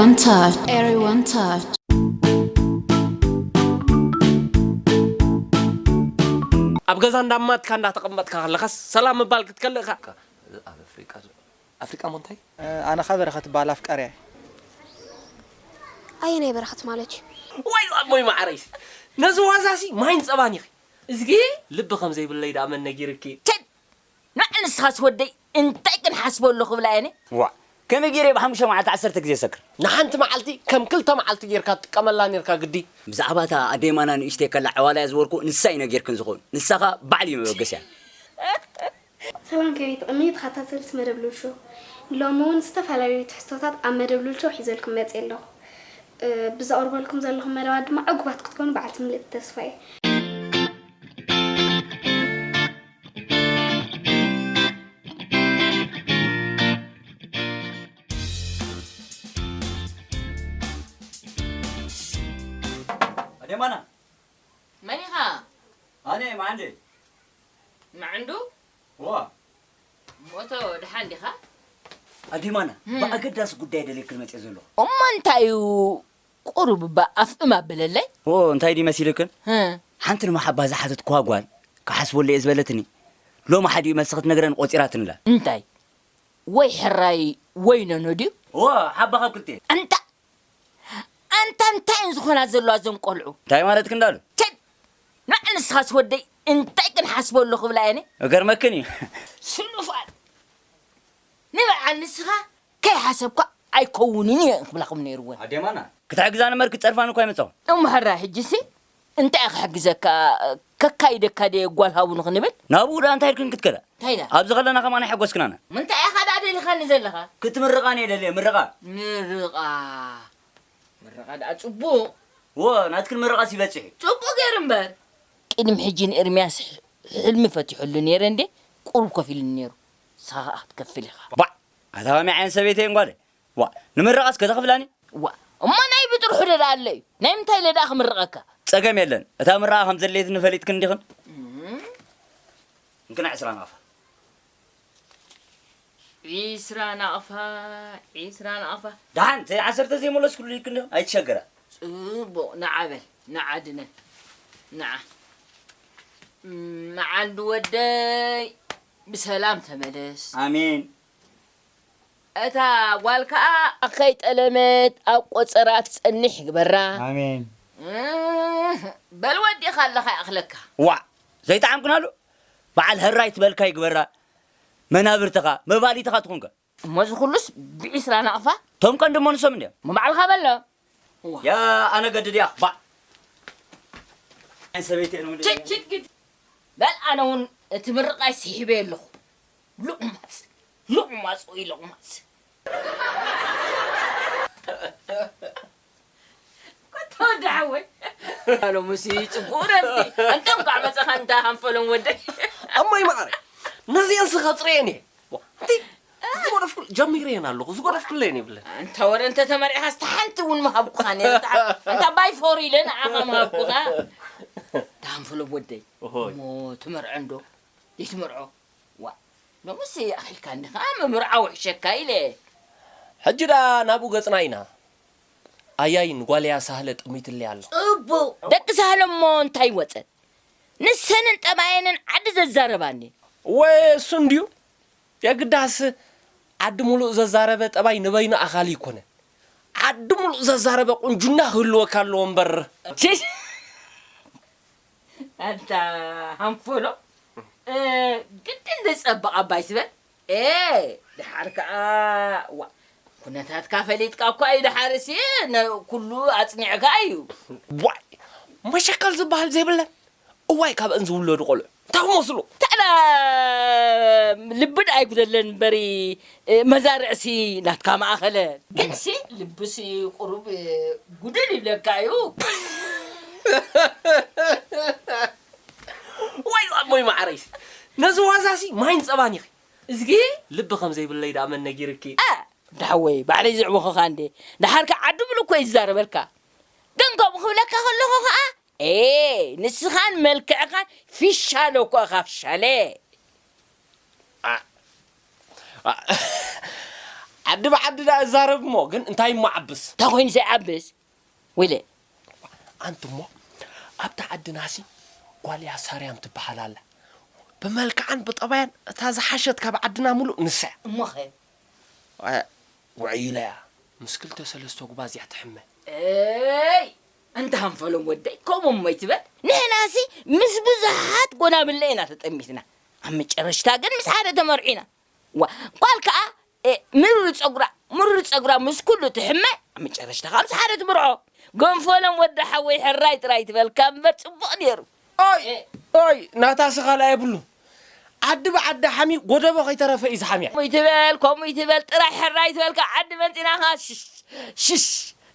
One touch, everyone touch. ኣብ ገዛ እንዳማትካ እንዳተቐመጥካ ከለኻስ ሰላም ምባል ክትከልእ ኢኻ። ኣብ ኣፍሪቃ ኣፍሪቃ ሞ እንታይ? ኣነ ኸ በረኸት እበሃል ኣፍቃሪያ እየ። ኣየናይ በረኸት ማለት እዩ? ወይ ኣቦይ ማዕረይሲ ነዚ ዋዛሲ ማይን ጸባን ኢኺ። እዝጊ ልቢ ከም ዘይብለይ ደኣ መን ነጊርኪ? ቸድ! ንዓ ንስኻስ ወደይ እንታይ ክንሓስቦ ኣሎ ክብላ እየ። ዋ ከመይ ገይረ ብሓሙሽተ መዓልቲ ዓሰርተ ግዜ ሰክር? ንሓንቲ መዓልቲ ከም ክልተ መዓልቲ ጌርካ ትጥቀመላ ኔርካ ግዲ። ብዛዕባ እታ ኣደይ ማና ንእሽተይ ከላ ዕዋላ እያ ዝበልኩ ንሳ እዩ ነጊርክን ዝኸውን። ንሳ ኸኣ ባዕሉ እዩ መበገሲያ። ሰላም ከመይ ትቕኒ ተኸታተልቲ መደብ ሉል ሾው። ሎሚ እውን ዝተፈላለዩ ትሕዝቶታት ኣብ መደብ ሉል ሾው ሒዘልኩም መፅየ ኣለኹ። እ፣ ብዘቕርበልኩም ዘለኹም መደባት ድማ ዕጉባት ክትኮኑ በዓልቲ ምልእቲ ተስፋ እየ። ኣደማና መን ኢኻ? ኣነ ማዓንደ መዓንዱ? ዋ ሞቶ ድሓን ዲኻ? ኣዴማና ብኣገዳሲ ጉዳይ ደልየክን መፅየ ዘለኹ። እሞ እንታይ እዩ ቁሩብ እባ ኣፍእም ኣበለለይ? ኦ እንታይ ድዩ መሲልክን? ህ። ሓንቲ ንመሓባ ዝሓተትኩዋ ጓል ክሓስበሉ እየ ዝበለትኒ። ሎሚ ሓዲኡ መልሲ ክትነግረን ቆፂራትንላ። እንታይ? ወይ ሕራይ ወይ ነኖ ድዩ? ኦ ሓባ ካብ ክልቴን። ኣንታ ኣንታ እንታይ እየን ዝኾና ዘለዋ እዘን ቆልዑ? እንታይ ማለትክ እንዳሉ? ቸድ! ንዓ ንስኻስ ወደይ እንታይ ክንሓስበሉ ክብላ እየን? እገርመክን እዩ። ስኑፋት! ንበዓል ንስኻ ከይሓሰብኳ ኣይከውንን እየ ክብላኹም ነይርወን። ኣዴማና ክትሕግዛኒ እምበር ክትፀርፋኒ እኳ ኣይመፃኹን። እሞ ሕራይ ሕጂሲ እንታይ እየ ክሕግዘካ? ከካይደካ ድየ ጓል ሃቡኒ ክንብል? ናብኡ ደኣ እንታይ ኢልክን ክትከዳ? እንታይ ኢላ? ኣብዚ ከለና ከማን ኣይሐጎስክናና። ምንታይ ኢኻ ደኣ ደሊኻኒ ዘለኻ? ክትምርቓኒ እየ ደልየ ምርቓ። ምርቓ ምርቓ ደኣ ጽቡቕ። እወ ናትክን ምርቓስ እዩ በጺሑ። ጽቡቕ ገይሩ እምበር። ቅድሚ ሕጂ ንኤርምያስ ሕልሚ ፈቲሑሉ ነይረ እንዴ ቁሩብ ኮፍ ኢሉኒ ነይሩ። ንስኻ ከኣ ክትከፍል ኢኻ። ባዕ! ኣታ ከመይ ዓይነት ሰበይቲ እየን ጓለይ? ዋእ ንምርቓስ ከተኽፍላኒ? ዋእ እሞ ናይ ብጥርሑ ዶ ደኣ ኣሎ እዩ? ናይ ምንታይ ኢለ ደኣ ክምርቐካ? ጸገም የለን እታ ምርቓ ከም ዘድልየትኒ ፈሊጥክን ዲኽን? እንክና ዕስራ ናቕፋ። ዒስራ ናቕፋ ዒስራ ናቕፋ። ደሓን ተይ ዓሰርተ ዘይመለስኩሉ ኢልክን ዲኽን? ኣይትሸገራ። ጽቡቕ ንዓ በል ንዓ ድነ ንዓ። መዓንዱ ወደይ ብሰላም ተመለስ። ኣሜን። እታ ጓል ከኣ ከይጠለመት ኣብ ቆጸራ ትጸንሕ ይግበራ። ኣሜን። እህ፣ በል ወዲእኻ ኣለኻ ይኣኽለካ። ዋእ ዘይጠዓምክናሉ በዓል ህራይ ትበልካ ይግበራ። መናብርትኻ መባሊትኻ ትኹንከ። እሞ እዚ ኩሉስ ብዒስራ ናቕፋ። እቶም ቀንዲ እሞ ንሶም እንድዮም። እሞ ባዕልኻ በሎ። ያ ኣነ ገድድ እያ ባዕ ናይ ሰበይቲ እየ ንውልድ ችችግድ በል ኣነ እውን እቲ ምርቓይ ስሒበ ኣለኹ ሉቕማፅ ሉቕማፅ ወይ ሉቕማፅ ተወዳሓወይ ሎምሲ ፅቡቕ ረቢ እንቶም ኳዕ መፀኻ እንታ ሃንፈሎም ወደይ ኣሞይ ማዕረ ነዚአን ስኻ ፅረየን እየ ዋ፣ እቲ ዝጎደፍኩ ጀሚረየን ኣለኹ ዝጎደፍኩለየን የብለን። እንተ ወረ እንተ ተመርዒኻስ ተሓንቲ እውን ምሃብኩኻ ነይረ። ተሓ- እንታ ባይ ፎር ኢለ ንዓኻ ምሃብኩኻ። ተሃንፈሎም ወደይ። ኦሆይ። እሞ ትመርዖ እንዶ? ዘይትመርዖ? ዋ፣ ሎምስ ኣኺልካ እንዲኻ ምምርዓ ውሕሸካ ኢለ። ሕጂ ደኣ ናብኡ ገጽና ኢና። ኣያይ ንጓለያ ሳህለ ጠሚትለይ ኣሎ። ጽቡቕ። ደቂ ሳህለ እሞ እንታይ ወጸን? ንሰንን ጠባየንን ዓዲ ዘዛረባኒ። እወ እሱ እንድዩ። የግዳስ ዓዲ ሙሉእ ዘዛረበ ጠባይ ንበይኑ ኣኻሊ ይኮነ። ዓዲ ሙሉእ ዘዛረበ ቁንጅና ክህልወካ ኣለዎ እምበር። ቺ! ኣንታ ሃንፎሎ፣ እ፣ ግድን ደጸብቕ ኣባይ ትበል። ኤ፣ ደሓር ከኣ፣ ዋ፣ ኩነታትካ ፈሊጥካ እኳ እዩ፣ ደሓርሲ ነ-፣ ኩሉ ኣጽኒዕካ እዩ። ዋይ፣ መሸከል ዝበሃል ዘይብለን። እዋይ፣ ካብአን ዝውለዱ ቆልዑ እንታይ ክመስሉ? ታዲያ ልቢ ደኣ ኣይጉደለን እምበሪ፣ መዛርዕሲ ናትካ መኣኸለ። ግንሲ ልብሲ ቁሩብ ጉድል ይብለካ እዩ። ዋይ ኣቦይ መዓረይሲ፣ ነዚ ዋዛሲ ማይን ጸባን ኢኺ። እዝጊ ልቢ ከም ዘይብለይ ደኣ መን ነጊርኪ? እ፣ ደሓወይ፣ ባዕለይ ዝዕወኹኻ እንዴ። ደሓር ከኣ ዓዲ ብሉ እኮ እዩ ዝዛረበልካ። ግን ከምኡ ክብለካ ከለኹ ከኣ፣ ኤ፣ ንስኻን መልክዕኻን ፊሻለ እኮ ኢኻ፣ ፍሻለ። ኣ፣ ኣ፣ ዓዲ ብዓዲ ደኣ እዛረብ እሞ፣ ግን እንታይ እሞ ዓብስ? እንታይ ኮይኑ ዘይዓብስ? ወይለ። ኣንቲ እሞ፣ ኣብታ ዓድናሲ ጓል እያ ሳርያም ትበሃል ኣላ። ብመልክዓን ብጠባያን እታ ዝሓሸት ካብ ዓድና ምሉእ ንሳ እያ። እሞኸ? እ፣ ውዕይለያ ምስ ክልተ ሰለስተ ጉባዝ እያ ትሕመ። እይ፣ እንተ ሃንፈሎም ወደይ፣ ከምኡ እሞ ኣይትበል። ንሕናሲ ምስ ብዙሓት ጎናብለ ኢና ተጠሚትና። ኣብ መጨረሽታ ግን ምስ ሓደ ተመርዒና። ዋ፣ ጓል ከኣ፣ እ፣ ምሩር ጸጉራ፣ ምሩር ጸጉራ ምስ ኩሉ ትሕመ፣ ኣብ መጨረሽታ ከኣ ምስ ሓደ ትምርዖ። ገንፈሎም ወዲ ሓወይ ሕራይ ጥራይ ትበልካ እምበር ጽቡቕ ነይሩ። ኦይ፣ ኦይ፣ ናታሲ ካልኣ የብሉ። ዓዲ ብዓዲ ሓምዩ ጎደቦ ከይተረፈ እዩ ዝሓምያ። ከምኡ ይትበል፣ ከምኡ ይትበል፣ ጥራይ ሕራይ ትበልካ ዓዲ መጺናኻ ሽሽ፣ ሽሽ፣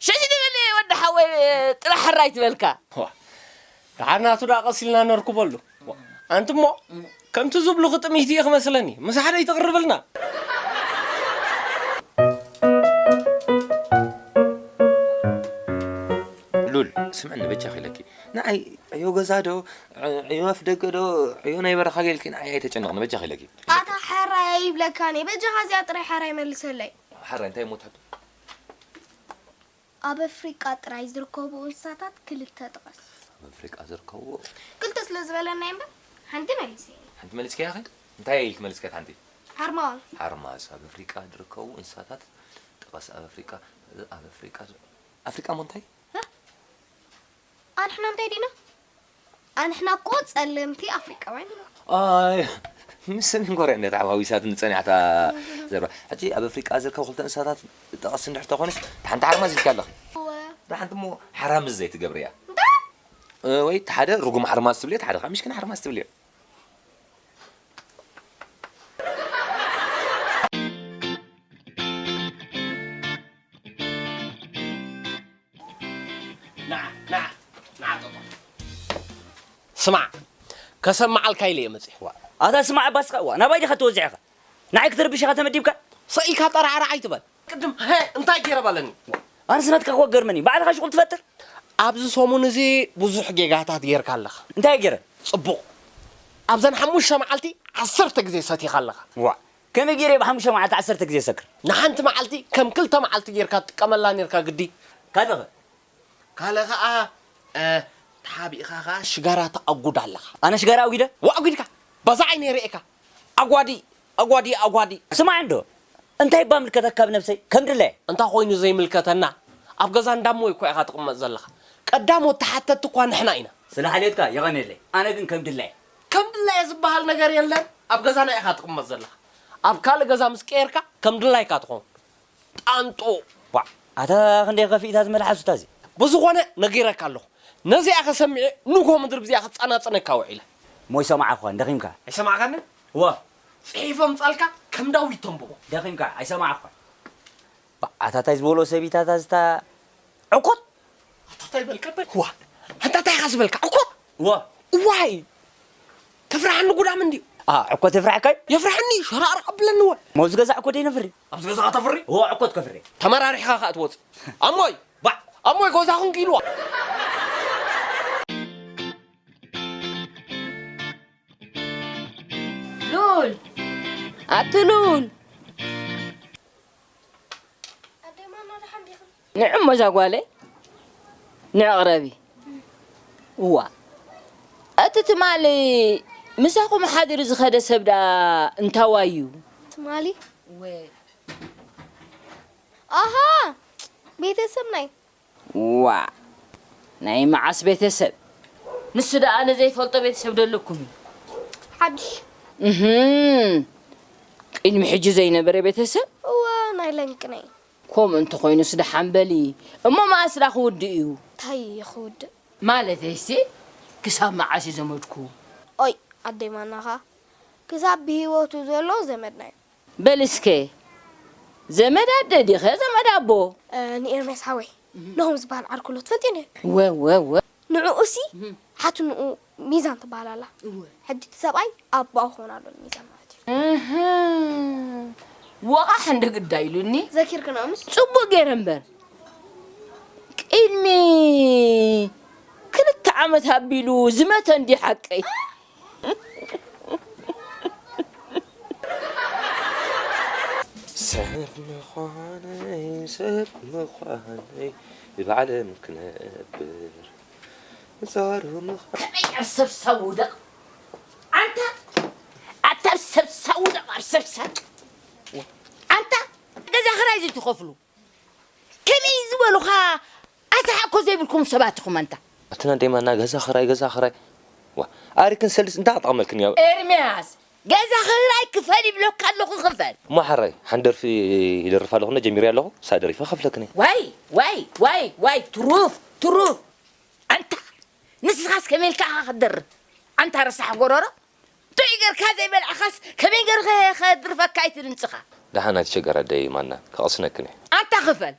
ሽሽ ትብል ወዲ ሓወይ፣ ጥራይ ሕራይ ትበልካ። ዋ፣ ደሓር ናቱ ደኣ ቀስ ኢልና ነርክበሉ። ኣንትሞ፣ ከምቲ ዝብሉኺ ጥምይቲ ኢኺ መስለኒ። ምስ ሓደ ይትቕርብልና። ሉል፣ ስምዕኒ በጃኺ ኢለኪ። ንዓይ ዕዮ ገዛ ዶ፣ ዕዮ ኣፍ ደገ ዶ፣ ዕዮ ናይ በረኻ ጌልኪ ንዓይ ኣይተጨንቕኒ፣ በጃኺ ኢለኪ። ኣታ ሕራይ ኣይብለካን እየ። በጃኻ እዚኣ ጥራይ ሕራይ መልሰለይ። ሕራይ እንታይ እሞ ትሕቶ? ኣብ ኣፍሪቃ ጥራይ ዝርከቡ እንስሳታት ክልተ ጥቀስ። ኣብ ኣፍሪቃ ዝርከቡ? ክልተ ስለ ዝበለና እምበር፣ ሓንቲ መሊሰ። ሓንቲ መሊስኪ ኢኺ? እንታይ ኢልኪ መሊስኪ ሓንቲ? ሓርማዝ። ሓርማዝ። ኣብ ኣፍሪቃ ዝርከቡ እንስሳታት ጥቀስ። ኣብ ኣፍሪቃ፣ ኣብ ኣፍሪቃ፣ ኣፍሪቃ እሞ እንታይ? እ? ኣንሕና እንታይ ዲና? ኣንሕና እኮ ጸለምቲ ኣፍሪቃውያን ኢና። ኣይ፣ ምስ ሰሜን ኮርያ እንድያ ተሓዋዊሳትኒ ጸኒሓ እታ ዘረባ። ሕጂ ኣብ ኣፍሪቃ ዝርከቡ ክልተ እንስሳታት ጥቀስ እንድሕር ተኾነ፣ ሓንቲ ሓርማዝ ኢልኪ ኣለኺ። እወ። ደሓንቲ እሞ ሓራምዝ ዘይትገብርያ። እንታይ? እ፣ ወይ እቲ ሓደ ርጉም ሓርማዝ ትብልዮ፣ እቲ ሓደ ከዓ ምሽኪን ሓርማዝ ትብልዮ። ንዓ፣ ንዓ፣ ንዓ፣ ጦጦ። ስማዕ፣ ከሰምዓልካ ኢለ እየ መጺኤ። ዋ፣ ኣታ ስማዕ፣ ኣባስኻ፣ ዋ፣ ናባይ ዲኻ ትወዝዕ ኢኻ? ንዓይ ክትርብሽ ኢኻ ተመዲብካ? ስቕ ኢልካ ጠራዕራዕ ኣይትበል። ቅድም፣ ሀ፣ እንታይ ገይረ በለኒ? ኣነስ ናትካ እኮ ገርመኒ። ባዕልኻ ሽቑል ትፈጥር? ኣብዚ ሰሙን እዚ ብዙሕ ጌጋታት ጌርካ ኣለኻ። እንታይ ገይረ? ጽቡቕ። ኣብዘን ሓሙሽተ መዓልቲ ዓሰርተ ግዜ ሰቲኻ ኣለኻ። ዋ፣ ከመይ ገይረ እየ ብሓሙሽተ መዓልቲ ዓሰርተ ግዜ ሰክር? ንሓንቲ መዓልቲ ከም ክልተ መዓልቲ ጌርካ ትጥቀመላ ኔርካ ግዲ። ካልእኸ? ካልእ ኸኣ፣ እ፣ ተሓቢእካ ኸኣ ሽጋራ ተኣጉድ ኣለኻ። ኣነ ሽጋራ ኣጒደ? ዋ፣ ኣጒድካ። በዛ ዓይነ ይርእየካ። ኣጓዲ፣ ኣጓዲ፣ ኣጓዲ። ስማዕ እንዶ፣ እንታይ እባ ምልከተካ ኣብ ነብሰይ? ከም ድላየ። እንታይ ኮይኑ ዘይምልከተና? ኣብ ገዛ እንዳሞይ እኮ ኢኻ ትቕመጥ ዘለኻ። ቀዳሞት ተሓተትቲ እኳ ንሕና ኢና። ስለ ሓልዮትካ የቐንየለይ። ኣነ ግን ከም ድላየ። ከም ድላየ ዝበሃል ነገር የለን። ኣብ ገዛና ኢኻ ትቕመጥ ዘለኻ። ኣብ ካልእ ገዛ ምስ ቀየርካ ከም ድላይካ ትኸውን። ጣንጡ። ዋዕ፣ ኣታ ክንደይ ከፊእታ ዝመልሓሱ እታ እዚ። ብዝኾነ ነጊረካ ኣለኹ። ነዚኣ ከሰሚዐ ንግሆ ምድሪ ብዚኣ ክጻናጸነካ ውዒለ። እሞ ይሰማዓኻ፣ ደኺምካ። ኣይሰማዕካንን? እወ። ጽሒፎም ጻልካ ከም ዳዊት ተንብቦ። ደኺምካ፣ ኣይሰማዕኻን። ባ-፣ ኣታ ታይ ዝበሎ ሰብ እዩ፣ ኣታ ዝታ ዕኮት? ኣታ ታይ በልካ በል? ዋ፣ ኣንታ ታይ ኢኻ ዝበልካ? ዕኮት? እወ። እዋይ! ተፍርሓኒ ጉዳም እንድዩ። ኣ፣ ዕኮት የፍርሓካ እዩ? የፍርሓኒ፣ ሸራርቕ ኣብለኒ ወ። ሞ ኣብዚ ገዛ ዕኮት ደይነፍሪ? ኣብዚ ገዛ ከተፍሪ? እወ፣ ዕኮት ከፍሪ። ተመራሪሕኻ ከኣ ትወጽእ። ኣሞይ! ባዕ! ኣሞይ፣ ጎዛኹም ኪልዋ! ሉል! ኣቲ ሉል! ኣደይ ማና ደሓን ዲኽን? ንዕሞ እዛ ጓለይ፣ ንዕ ቅረቢ። እዋ፣ እቲ ትማሊ ምሳኹም ሓዲሩ ዝኸደ ሰብ ደኣ እንታዋይ እዩ? ትማሊ? ወ- ኣሃ፣ ቤተሰብና እዩ። ዋእ፣ ናይ መዓስ ቤተሰብ? ንሱ ደኣ ኣነ ዘይፈልጦ ቤተሰብ ዶ ኣለኩም እዩ? ሓድሽ። እህም፣ ቅድሚ ሕጂ ዘይነበረ ቤተሰብ? እወ፣ ናይ ለንቅነ እዩ። ከምኡ እንተኾይኑስ ደሓን በሊ። እሞ መኣስ ደኣ ክውድእ እዩ? እንታይ እዩ ክውድእ? ማለተይሲ፣ ክሳብ መዓስ እዩ ዘመድኩ? ኦይ፣ ኣደይ ማናኻ፣ ክሳብ ብህይወቱ ዘሎ ዘመድና እዩ። በል እስከ፣ ዘመድ ኣደ ዲኸ ዘመድ ኣቦ? እ፣ ንኤርምያስ ሓወይ፣ እህ። ናሆም ዝበሃል ዓርኩ ኣሎ፣ ትፈልጥዮ ዶ? ወ፣ ወ፣ ወ። ንዕኡሲ፣ እህ። ሓትንኡ ሚዛን ትበሃል ኣላ። እወ። ሕጂ እቲ ሰብኣይ ኣቦኣ ክኾን ኣሎ ንሚዛን ማለት እዩ። እህ። ወቓሕ እንደ ግዳ ኢሉኒ። ዘኪርክንኦምስ? ጽቡቕ ገይረ እምበር። ቅድሚ ክልተ ዓመት ኣቢሉ ዝመተ እንዲ ሓቀይ። ሰብ ምዃነይ፣ ሰብ ምዃነይ፣ ብዓለም ክነብር፣ ዛሩ ምዃነይ። ከመይ ኣብ ሰብ ሰውደቕ? ኣንታ፣ ኣታ ኣብ ሰብ ሰውደቕ፣ ኣብ ሰብ ሳቅ። ኣንታ፣ ገዛ ክራይ እዚ ትኸፍሉ? ከመይ ዝበሉኻ ኣስሓ እኮ ዘይብልኩም ሰባት ኢኹም ኣንታ። ኣትና ደይማና ገዛ ኽራይ፣ ገዛ ኽራይ። ዋ፣ ኣሪክን ሰልስ እንታይ ኣጥቐመልክን ያው? ኤርምያስ፣ ገዛ ኽራይ ክፈል ይብለካ ኣለኹ፣ ክፈል። እሞ ሓራይ፣ ሓንቲ ደርፊ ይደርፍ ኣለኹ፣ ጀሚረ ኣለኹ፣ እሳ ደሪፈ ከፍለክን እየ። ዋይ፣ ዋይ፣ ዋይ፣ ዋይ፣ ትሩፍ፣ ትሩፍ። ኣንታ፣ ንስኻስ ከመይ ኢልካ ኢኻ ክትደርፍ? ኣንታ ረሳሕ ጎረሮ። ጥዑይ ጌርካ ዘይበላዕኻስ ከመይ ጌርካ ከድርፈካ እዩ እቲ ድምፅኻ? ደሓን ኣይትሸገር ኣደይ ማና፣ ከቐስነክን እየ። ኣንታ ክፈል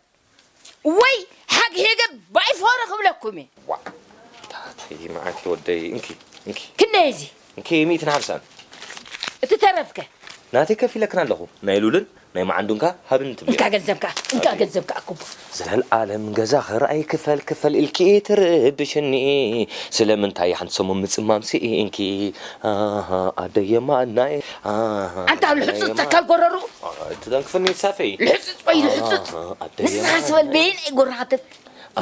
ወይ ሓግሒገ ባይፎረ ክብለኩም እየ። ዋ፣ ታተይ መዓት ወደይ፣ እንኪ፣ እንኪ። ክንደይ እዚ? እንኪ፣ ሚእትን ሓምሳን። እቲ ተረፍከ? ናተይ ከፊለክን ኣለኹ። ናይ ሉልን ናይ መዓንዱንካ ሃብኒ ትብልዮ። እንካ ገንዘብካ፣ እንካ ገንዘብካ ኣኩቦ። ዘለኣለም ገዛ ኽራይ ክፈል ክፈል ኢልኪ ትርብሽኒ። ስለምንታይ ሓንቲ ሰሙን ምጽማም ስኢንኪ? ኣሃ፣ ኣደየ ማናይ። ኣሃ፣ ኣንታ ኣደየ ልሕጹጽ ማ-፣ ተካል ጎረሩ። ኣይ፣ ትደንክፍኒ ሳፈይ። ልሕጹጽ ወይ ልሕጹጽ። ኣሃ፣ ኣደየ ንስኻ ማናይ። ስበል በይን ኣይጎራኻትፍ።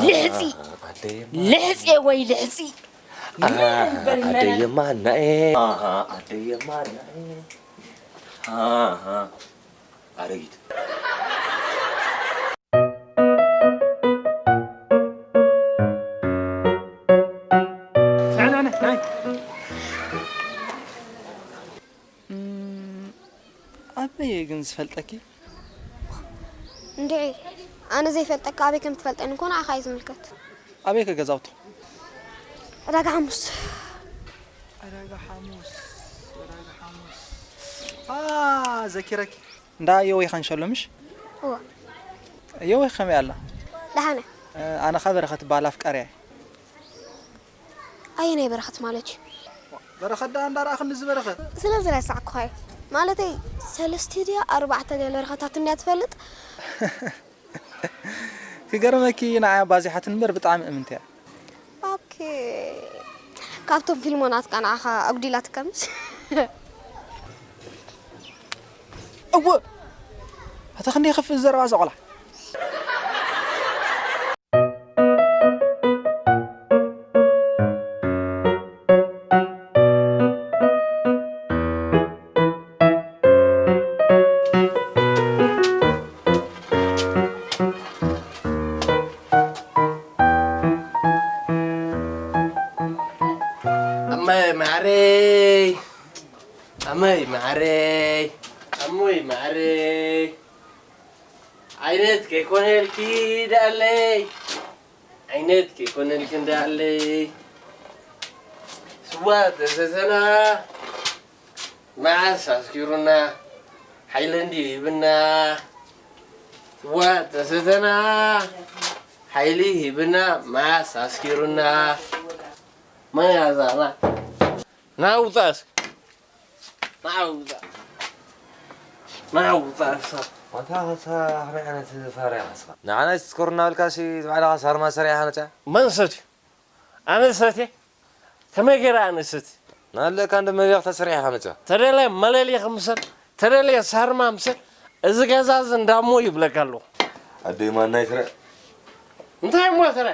ልሕጺ። ኣሃ፣ ኣደየ ማናይ። ልሕጺ ወይ ልሕጺ። ኣሃ፣ ምን በል መና። ኣደየ ማናይ። ኣሃ፣ ኣደየ ማናይ። ኣሃ። ኣረጊት። ኣበይ ግን ዝፈልጠኪ? እንድዒ፣ ኣነ ዘይፈልጠካ ኣበይ ከም ትፈልጠኒ እኮ ንዓኻ እዩ ዝምልከት። ኣበይ ከ ገዛውቱ? ዕዳጋ ሓሙስ። ዕዳጋ ሓሙስ፣ ዕዳጋ ሓሙስ። ኣ፣ ዘኪረኪ። እንዳ የወይ ኻንሸሎ ምሽ? እወ። የወይ ከመይ ኣላ? ደሓነ። እ፣ ኣነ ኸኣ በረኸት እበሃል ኣፍቃሪያ እየ። ኣየናይ በረኸት ማለት እዩ? በረኸት ደኣ እንዳ ረኣኽኒ እዚ በረኸት። ስለዚ ረሳዕኩኻዮ። ማለተይ ሰለስተ ድያ ኣርባዕተ ገለ በረኸታት እንድያ ትፈልጥ? ክገርመኪ ንዓይ ኣባዚሓትኒ እምበር ብጣዕሚ እምንቲ እያ። ኦኬ። ካብቶም ፊልሞናትካ ንዓኻ ኣጉዲላትካ ምሽ? እወ። ኣታ ክንደይ ይኸፍእ ዝዘረባ እዛ ቆልዓ። ኣመይ ማዓረይ፣ ኣመይ ማዓረይ፣ ኣሞይ ማዓረይ። ዓይነት ከይኮነልኪ ደኣለይ፣ ዓይነት ከይኮነልኪ ደኣለይ። ስዋ ተሰተና መዓስ ኣስኪሩና፣ ሓይሊ እንድዩ ሂብና። ስዋ ተሰተና ሓይሊ ሂብና፣ መዓስ ኣስኪሩና። መን ያዛና? ናውጣ እስኪ። ናውጣ። ናውጣ እስኪ። ኣታ ኸሳ ከመይ ዓይነት ፋርያ ኸስኻ? ንዓና ኣይትስከሩ እናበልካሲ፣ ባዕልኻ ሳርማ ሰሪዕኻ ነጻ። መን ሰትዩ? ኣነ ሰትየ? ከመይ ገይረ ኣነ ሰትየ? ናለካ እንደ መብያኽ ተሰሪዕኻ መጻ። ተደለ መለልየ ክምሰል፣ ተደለ ሳርማ ምሰል፣ እዚ ገዛ እዚ እንዳሞ ይብለካ ኣለኹ። ኣደይ ማናይ ትረ? እንታይ እሞ ትረ?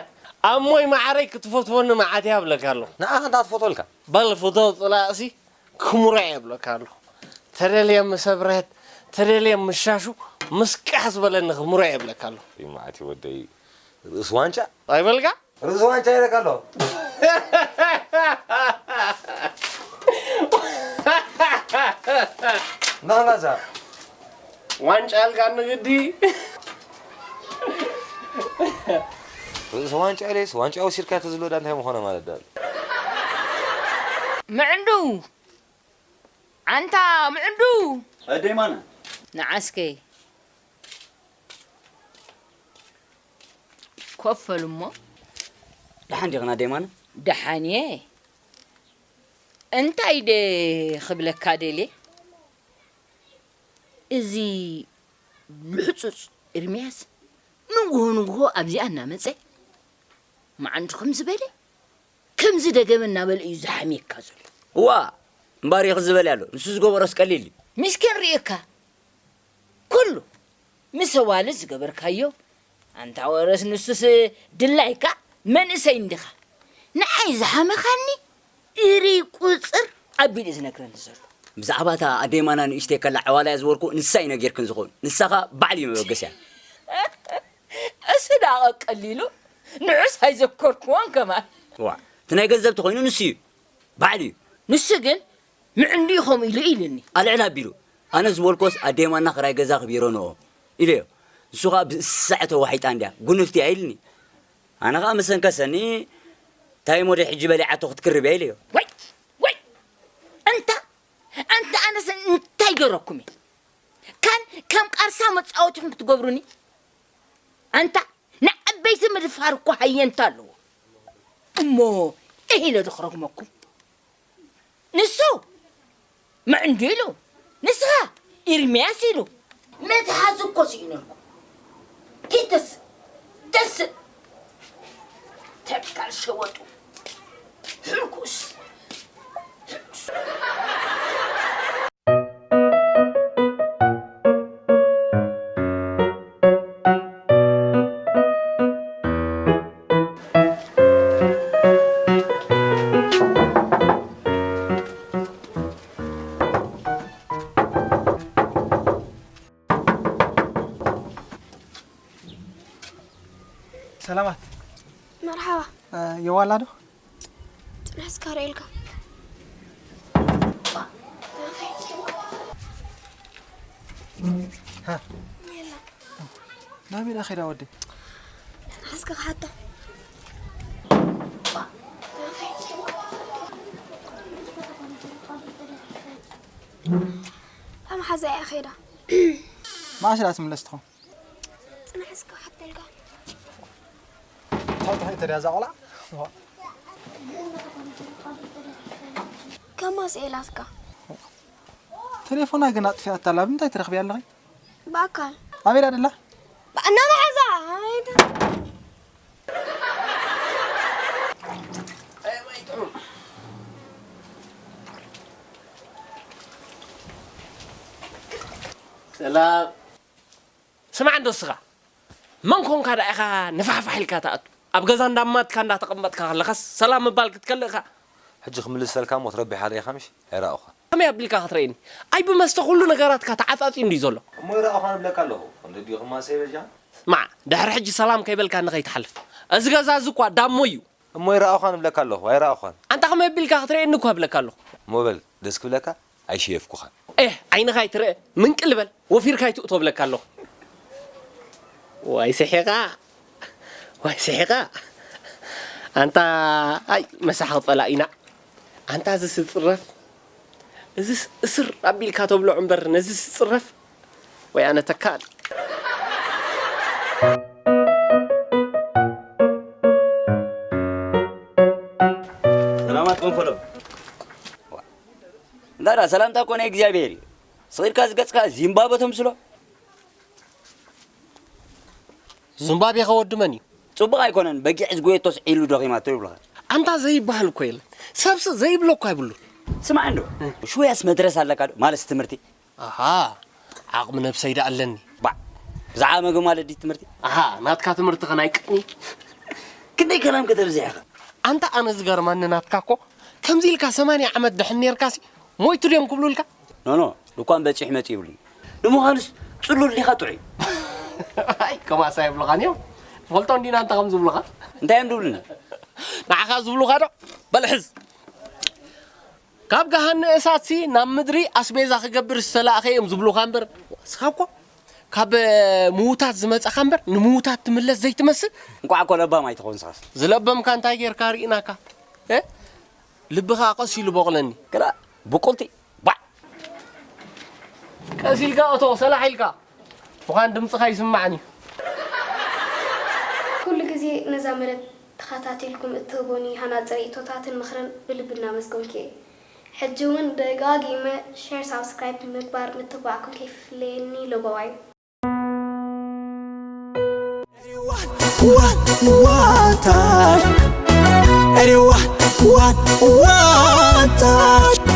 ኣሞይ ማዓረይ ክትፈትወኒ መዓት እያ እብለካ ኣለኹ። ንዓኻ እንታይ ትፈትወልካ? በል ፍቶ ጥላእሲ ክሙረ እየ እብለካ ኣለኹ። ተደልየ ምሰብረት፣ ተደልየ ምሻሹ፣ ምስ ቃሕ ዝበለኒ ክሙረ እየ እብለካ ኣለኹ። ይማዕቲ ወደይ፣ ርእሲ ዋንጫ? ኣይበልካ? ርእሲ ዋንጫ ይለካ ኣለኹ። ናላዛ። ዋንጫ ኣልካ ንግዲ። ርእሲ ዋንጫ ኢለስ፣ ዋንጫ ወሲድካ ተዝብሎ ዳ እንታይ ምኾነ ማለት ዳ? ምዕንዱ! ኣንታ ምዕንዱ! ኣደይ ማና? ንዓስከይ። ኮፍ በሉ እሞ። ደሓን ዲኽን ኣደይ ማና? ደሓን እየ። እንታይ ደ ክብለካ ደልየ? እዚ ልሕጹጽ ኤርምያስ ንግሆ ንግሆ ኣብዚኣ እናመጸ መዓንዱ ከምዚ በለ፣ ከምዚ ደገመ እናበለ እዩ ዝሓምየካ ዘሎ። እዋ፣ እምባር ኢኺ ዝበል ኣሎ። ንሱ ዝገበሮስ ቀሊል እዩ። ምስኪን ርእየካ። ኩሉ ምስ ኣዋልድ ዝገበርካዮ ኣንታ ወረስ ንሱስ ድላይካ መንእሰይ እንዲኻ። ንዓይ ዝሓመኻኒ እርይ ቁጽር ኣቢሉ እዩ ዝነግረኒ ዘሎ። ብዛዕባ እታ ኣዴማና ንእሽተይ ከላ ዕዋላ እያ ዝበልኩ ንሳ እዩ ነጊርክን ዝኸውን። ንሳ ኸኣ ባዕሉ እዩ መበገሲያ። እሱ ደኣ ቀሊሉ ንዑስ ኣይዘከርክዎን ከማን። ዋ፣ እቲ ናይ ገንዘብ ተኾይኑ ንሱ እዩ። ባዕሉ እዩ። ንሱ ግን ምዕንዱ እዩ ከምኡ ኢሉ ኢሉኒ። ኣልዕል ኣቢሉ። ኣነ ዝበልኮስ ኣዴማና ክራይ ገዛ ክቢሮ ንኦ ኢለዮ። ንሱ ኸኣ ብእሳዕ ተዋሒጣ እንድያ፣ ጉንፍቲ እያ ኢልኒ። ኣነ ኸኣ መሰንከሰኒ፣ እንታይ እሞ ደይ ሕጂ በሊዓቶ ክትክርብ እያ ኢለዮ። ወይ፣ ወይ፣ ኣንታ፣ ኣንታ ኣነስ እንታይ ገረኩም እየ? ካን ከም ቃርሳ መጻወቲኹም ክትገብሩኒ? ኣንታ፣ ንዓበይቲ ምድፋር እኮ ሃየንታ ኣለዎ። እሞ፣ እህ ኢለ ዶ ክረግመኩም? ንሱ ምዕንዱ ኢሉ፣ ንስኻ ኢርምያስ ኢሉ። መትሓዚ እኮ ስኢነልኩም። ኪድ ተስእ፣ ተስእ። ተካል ሸወጡ። ሕልኩስ። ሕልኩስ። ሰላማት። መርሓባ። እ፣ የዋላ ዶ? ጽንሕ እስከ ርእየልካ። ሃ? የላ። ናበይ ደኣ ኸይዳ ወዲ? ጽንሕ እስከ ክሓቶ። ኣብ ሓዛ እያ ኸይዳ። መዓስ ደኣ ትምለስ ትኾን? ጽንሕ እስከ ክሓተልካ። እንታይ እንታይ ተድያ እዛ ቆልዓ? ከማ ስኢላትካ። ቴሌፎና ግን ኣጥፊኣታ ኣላ። ብምንታይ ትረኽብያ ኣለኺ? ብኣካል። ኣበይ ደኣ ደላ? ብኣና መሓዛ። ኣበይ ደ- ሰላም። ስማዕ እንዶ እስኻ፣ መን ኮንካ ደኣ ኢኻ ንፋሕፋሕ ኢልካ ትኣቱ? ኣብ ገዛ እንዳማትካ እንዳተቐመጥካ ከለኻስ ሰላም ምባል ክትከልእ ኢኻ? ሕጂ ክምልሰልካ እሞ ትረቢሓ ዶ ኢኻ ምሽ? ኣይረኣኹኻን። ከመይ ኣቢልካ ክትርእየኒ? ኣይ ብመስተ ኩሉ ነገራትካ ተዓጻጽዩ እንድዩ ዘሎ። እሞ ይረኣኹኻ ንብለካ ኣለኹ። ክንዲ ድዩ ክማሰ ይበጃ? ስማዕ፣ ድሕሪ ሕጂ ሰላም ከይበልካኒ ከይትሓልፍ። እዚ ገዛ እዚ እኳ ዳሞ እዩ። እሞ ይረኣኹኻ ንብለካ ኣለኹ። ኣይረኣኹኻን። ኣንታ ከመይ ኣቢልካ ክትርእየኒ እኳ እብለካ ኣለኹ። እሞ በል፣ ደስ ክብለካ ኣይሸየፍኩኻን። ኤህ፣ ዓይንኻ ኣይትርአ፣ ምንቅል በል፣ ወፊርካ ኣይትእቶ እብለካ ኣለኹ። ዋይ ስሒቓ፣ ዋይ ስሒቓ። ኣንታ፣ ኣይ፣ መሳሒ ጸላኢና። ኣንታ እዚ ስጽረፍ፣ እዚስ እስር ኣቢልካ ተብሎ እምበር፣ ነዚ ስጽረፍ፣ ወይ ኣነ ተካል። ሰላማት መንፈሎ። እንዳ ዳ ሰላምታ እኮ ናይ እግዚኣብሔር እዩ። ስቕ ኢልካ ዝገጽካ ዚምባብወ ተምስሎ። ዚምባብወ ከ ወዲ መን እዩ? ጽቡቕ ኣይኮነን፣ በጊዕ ዝጎየቶስ ዒሉ ደኺማቶ ይብሉኻ። ኣንታ ዘይበሃል እኮ የለን። ሰብሲ ዘይብሎ እኮ ኣይብሉን። ስማዕ እንዶ፣ ሽወያስ መድረስ ኣለካ ዶ? ማለትስ ትምህርቲ? ኣሃ፣ ዓቕሚ ነብሰይ ደኣ ኣለኒ። ባዕ፣ ብዛዕባ መግቢ ማለት ድዩ ትምህርቲ? ኣሃ፣ ናትካ ትምህርቲ ከ ናይ ቅጥኒ? ክንደይ ከላም ከተብዝሕ ኢኻ? ኣንታ ኣነ ዝገርማኒ ናትካ እኮ፣ ከምዚ ኢልካ ሰማንያ ዓመት ድሕን ኔርካሲ፣ ሞይቱ ድዮም ክብሉልካ? ኖ፣ ኖ፣ ድኳን በጺሑ መጺኡ ይብሉኒ። ንምዃኑስ ጽሉል ዲኻ ጥዑይ? ኣይ፣ ከማሳ ይብሉኻን እዮም። ትፈልጦ እንዲና እንተ ከም ዝብሉኻ? እንታይ እዮም ዝብሉኒ? ንዓኻ ዝብሉኻ ዶ? በል ሕዝ። ካብ ገሃነ እሳትሲ ናብ ምድሪ ኣስቤዛ ክገብር ዝተላእኸ እዮም ዝብሉኻ እምበር፣ ንስኻ እኮ ካብ ምዉታት ዝመጻኻ እምበር፣ ንምዉታት ትምለስ ዘይትመስል። እንቋዕ እኮ ለባም ኣይትኸውን ንስኻስ። ዝለበምካ እንታይ ጌርካ ርኢናካ? እ? ልብኻ ቀስ ኢሉ ቦቕለኒ። ግዳ ብቁልቲ፣ ባዕ! ቀስ ኢልካ እቶ፣ ሰላሕ ኢልካ። ምዃን ድምጽኻ ይስማዕን እዩ። ኩሉ ግዜ ነዛ መደብ ተኸታቲልኩም እትህቡኒ ሃናጺ ርእይቶታትን ምኽርን ብልቢ እናመስገንኩ እየ። ሕጂ እውን ደጋጊመ ሸር፣ ሳብስክራይብ ብምግባር ምትብባዕኩም ከይፍለየኒ ለበዋይ። What, what, what time? What, what, what time?